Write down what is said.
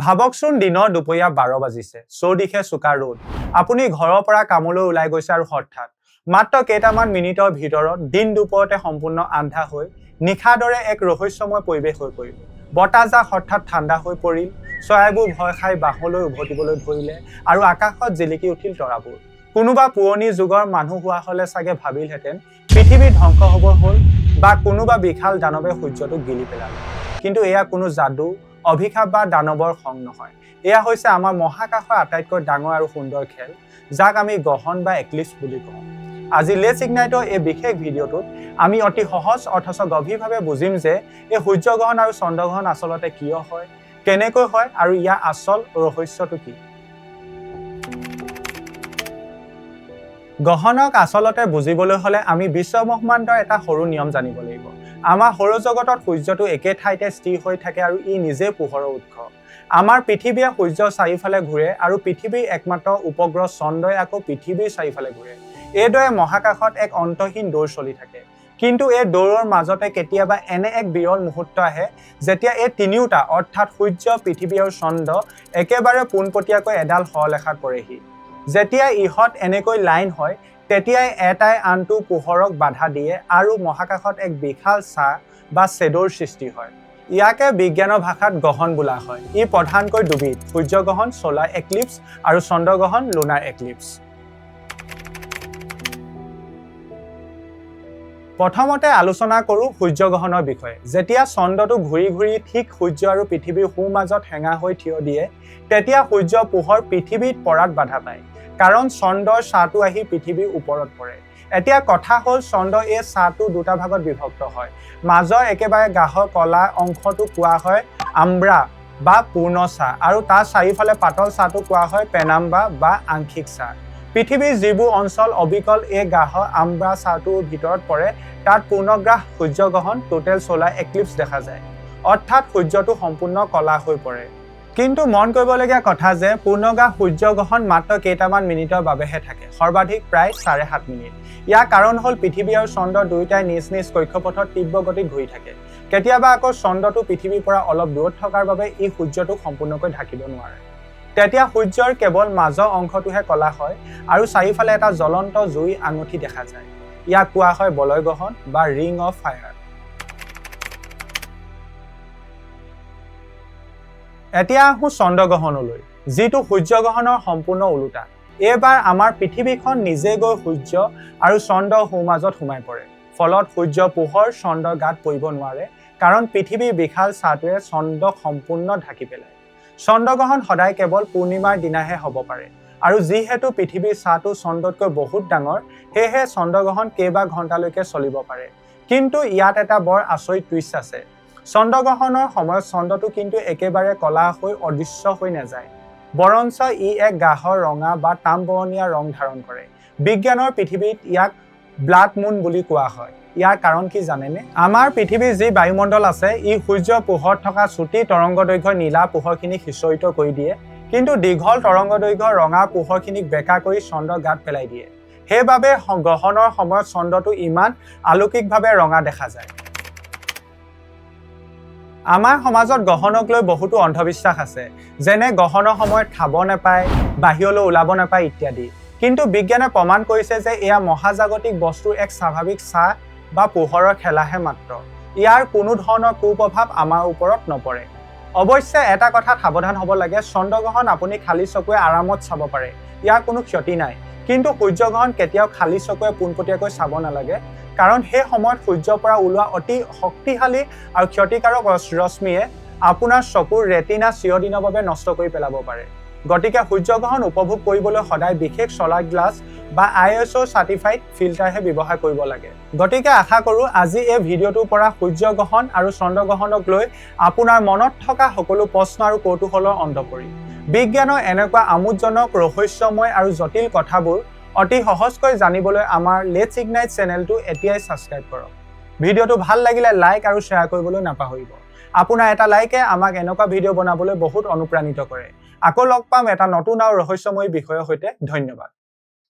ভাবকচোন, দিনৰ দুপৰীয়া 12 বাজিছে, চৌদিশে চোকা ৰ'দ। আপুনি ঘৰৰ পৰা কামলৈ ওলাই গৈছে আৰু হঠাৎ মাত্ৰ কেইটামান মিনিটৰ ভিতৰত দিন দুপৰতে সম্পূৰ্ণ আন্ধাৰ হৈ নিশাৰ দৰে এক ৰহস্যময় পৰিৱেশ হৈ পৰিল। বতাহজাক হঠাৎ ঠাণ্ডা হৈ পৰিল, চৰাইবোৰ ভয় খাই বাঁহলৈ উভতিবলৈ ধৰিলে আৰু আকাশত জিলিকি উঠিল তৰাবোৰ। কোনোবা পুৰণি যুগৰ মানুহ হোৱা হ'লে চাগে ভাবিলহেঁতেন পৃথিৱী ধ্বংস হ'ব হ'ল বা কোনোবা বিশাল দানৱে সূৰ্যটোক গিলি পেলালে। কিন্তু এয়া কোনো যাদু, অভিশাপ বা দানৱৰ খং নহয়। এয়া হৈছে আমাৰ মহাকাশৰ আটাইতকৈ ডাঙৰ আৰু সুন্দৰ খেল, যাক আমি গ্ৰহণ বা এক্লিপছ বুলি কওঁ। আজি let's ইগনাইটৰ এই বিশেষ ভিডিঅ'টোত আমি অতি সহজ অথচ গভীৰভাৱে বুজিম যে এই সূৰ্যগ্ৰহণ আৰু চন্দ্ৰগ্ৰহণ আচলতে কিয় হয়, কেনেকৈ হয় আৰু ইয়াৰ আচল ৰহস্যটো কি। গ্ৰহণক আচলতে বুজিবলৈ হ'লে আমি বিশ্বব্ৰহ্মাণ্ডৰ এটা সৰু নিয়ম জানিব লাগিব। আমাৰ সৌৰজগতত সূৰ্যটো একে ঠাইতে স্থিৰ হৈ থাকে আৰু ই নিজেই পোহৰৰ উৎস। আমাৰ পৃথিৱীয়ে সূৰ্যৰ চাৰিওফালে ঘূৰে আৰু পৃথিৱীৰ একমাত্ৰ উপগ্ৰহ চন্দ্ৰই আকৌ পৃথিৱীৰ চাৰিওফালে ঘূৰে। এইদৰে মহাকাশত এক অন্তহীন দৌৰ চলি থাকে। কিন্তু এই দৌৰৰ মাজতে কেতিয়াবা এনে এক বিৰল মুহূৰ্ত আহে, যেতিয়া এই তিনিওটা, অৰ্থাৎ সূৰ্য, পৃথিৱী আৰু চন্দ্ৰ, একেবাৰে পোনপটীয়াকৈ এডাল সৰলৰেখাত পৰেহি। যেতিয়া ইহঁত এনেকৈ লাইন হয়, তেতিয়াই এটাই আনটো পোহৰক বাধা দিয়ে আৰু মহাকাশত এক বিশাল ছাঁ বা শ্বেডৰ সৃষ্টি হয়। ইয়াকে বিজ্ঞানৰ ভাষাত গ্ৰহণ বোলা হয়। ই প্ৰধানকৈ দুবিধ: সূৰ্যগ্ৰহণ, ছ'লাৰ এক্লিপছ, আৰু চন্দ্ৰগ্ৰহণ, লুনাৰ এক্লিপছ। প্ৰথমতে আলোচনা কৰোঁ সূৰ্যগ্ৰহণৰ বিষয়ে। যেতিয়া চন্দ্ৰটো ঘূৰি ঘূৰি ঠিক সূৰ্য আৰু পৃথিৱীৰ সোঁমাজত হেঙা হৈ থিয় দিয়ে, তেতিয়া সূৰ্যৰ পোহৰ পৃথিৱীত পৰাত বাধা পায়, কাৰণ চন্দ্ৰৰ ছাঁটো আহি পৃথিৱীৰ ওপৰত পৰে। এতিয়া কথা হ'ল, চন্দ্ৰৰ এই ছাঁটো দুটা ভাগত বিভক্ত হয়। মাজৰ একেবাৰে গাঢ় কলা অংশটো কোৱা হয় আম্ব্ৰা বা পূৰ্ণ ছাঁ আৰু তাৰ চাৰিওফালে পাতল ছাঁটো কোৱা হয় পেনাম্বা বা আংশিক ছাঁ। পৃথিৱীৰ যিবোৰ অঞ্চল অবিকল এই গাঢ় আম্ব্ৰা ছাঁটোৰ ভিতৰত পৰে, তাত পূৰ্ণগ্ৰাস সূৰ্যগ্ৰহণ, টোটেল ছ'লাৰ এক্লিপছ দেখা যায়, অৰ্থাৎ সূৰ্যটো সম্পূৰ্ণ কলা হৈ পৰে। কিন্তু মন কৰিবলগীয়া কথা যে পূৰ্ণগ্ৰাস সূৰ্যগ্ৰহণ মাত্ৰ কেইটামান মিনিটৰ বাবেহে থাকে, সৰ্বাধিক প্ৰায় 7.5 মিনিট। ইয়াৰ কাৰণ হ'ল পৃথিৱী আৰু চন্দ্ৰ দুয়োটাই নিজ নিজ কক্ষপথত তীব্ৰ গতিত ঘূৰি থাকে। কেতিয়াবা আকৌ চন্দ্ৰটো পৃথিৱীৰ পৰা অলপ দূৰত থকাৰ বাবে ই সূৰ্যটোক সম্পূৰ্ণকৈ ঢাকিব নোৱাৰে। তেতিয়া সূৰ্যৰ কেৱল মাজৰ অংশটোহে কলা হয় আৰু চাৰিওফালে এটা জ্বলন্ত জুই আঙুঠি দেখা যায়। ইয়াক কোৱা হয় বলয় গ্ৰহণ বা ৰিং অফ ফায়াৰ। এতিয়া আহোঁ চন্দ্ৰগ্ৰহণলৈ, যিটো সূৰ্যগ্ৰহণৰ সম্পূৰ্ণ ওলোটা। এইবাৰ আমাৰ পৃথিৱীখন নিজে গৈ সূৰ্য আৰু চন্দ্ৰৰ সোঁমাজত সোমাই পৰে। ফলত সূৰ্যৰ পোহৰ চন্দ্ৰৰ গাত পৰিব নোৱাৰে, কাৰণ পৃথিৱীৰ বিশাল ছাঁটোৱে চন্দ্ৰক সম্পূৰ্ণ ঢাকি পেলায়। চন্দ্ৰগ্ৰহণ সদায় কেৱল পূৰ্ণিমাৰ দিনাহে হ'ব পাৰে আৰু যিহেতু পৃথিৱীৰ ছাঁটো চন্দ্ৰতকৈ বহুত ডাঙৰ, সেয়েহে চন্দ্ৰগ্ৰহণ কেইবা ঘণ্টালৈকে চলিব পাৰে। কিন্তু ইয়াত এটা বৰ আচৰিত টুইষ্ট আছে। চন্দ্ৰগ্ৰহণৰ সময়ত চন্দ্ৰটো কিন্তু একেবাৰে কলা হৈ অদৃশ্য হৈ নাযায়, বৰঞ্চ ই এক গাঢ় ৰঙা বা তামবৰণীয়া ৰং ধাৰণ কৰে। বিজ্ঞানৰ পৃথিৱীত ইয়াক ব্লাড মুন বুলি কোৱা হয়। ইয়াৰ কাৰণ কি জানেনে? আমাৰ পৃথিৱীৰ যি বায়ুমণ্ডল আছে, ই সূৰ্যৰ পোহৰত থকা চুটি তৰংগ দৈৰ্ঘ্যৰ নীলা পোহৰখিনিক সিঁচৰিত কৰি দিয়ে, কিন্তু দীঘল তৰংগ দৈৰ্ঘ্যৰ ৰঙা পোহৰখিনিক বেকা কৰি চন্দ্ৰৰ গাত পেলাই দিয়ে। সেইবাবে গ্ৰহণৰ সময়ত চন্দ্ৰটো ইমান আলৌকিকভাৱে ৰঙা দেখা যায়। আমাৰ সমাজত গ্ৰহণক লৈ বহুতো অন্ধবিশ্বাস আছে, যেনে গ্ৰহণৰ সময়ত খাব নাপায়, বাহিৰলৈ ওলাব নাপায় ইত্যাদি। কিন্তু বিজ্ঞানে প্ৰমাণ কৰিছে যে এয়া মহাজাগতিক বস্তুৰ এক স্বাভাৱিক ছাঁ বা পোহৰৰ খেলাহে মাত্ৰ। ইয়াৰ কোনো ধৰণৰ কুপ্ৰভাৱ আমাৰ ওপৰত নপৰে। অৱশ্যে এটা কথাত সাৱধান হ'ব লাগে। চন্দ্ৰগ্ৰহণ আপুনি খালী চকুৱে আৰামত চাব পাৰে, ইয়াৰ কোনো ক্ষতি নাই। কিন্তু সূৰ্যগ্ৰহণ কেতিয়াও খালী চকুৱে পোনপটীয়াকৈ চাব নালাগে, কাৰণ সেই সময়ত সূৰ্যৰ পৰা ওলোৱা অতি শক্তিশালী আৰু ক্ষতিকাৰক ৰশ্মিয়ে আপোনাৰ চকুৰ ৰেটিনা চিৰদিনৰ বাবে নষ্ট কৰি পেলাব পাৰে। গতিকে সূৰ্যগ্ৰহণ উপভোগ কৰিবলৈ সদায় বিশেষ ছ'লাৰ গ্লাছ বা আইএছঅ' চাৰ্টিফাইড ফিল্টাৰহে ব্যৱহাৰ কৰিব লাগে। গতিকে আশা কৰোঁ আজি এই ভিডিঅ'টোৰ পৰা সূৰ্যগ্ৰহণ আৰু চন্দ্ৰগ্ৰহণক লৈ আপোনাৰ মনত থকা সকলো প্ৰশ্ন আৰু কৌতূহলৰ অন্ত পৰিল। বিজ্ঞানৰ এনেকুৱা আমোদজনক, ৰহস্যময় আৰু জটিল কথাবোৰ অতি সহজকৈ জানিবলৈ আমাৰ let's ignite চেনেলটো এতিয়াই ছাবস্ক্ৰাইব কৰক। ভিডিঅ'টো ভাল লাগিলে লাইক আৰু শ্বেয়াৰ কৰিবলৈ নাপাহৰিব। আপোনাৰ এটা লাইকে আমাক এনেকুৱা ভিডিঅ' বনাবলৈ বহুত অনুপ্ৰাণিত কৰে। আকৌ লগ পাম এটা নতুন আৰু ৰহস্যময়ী বিষয়ৰ সৈতে। ধন্যবাদ।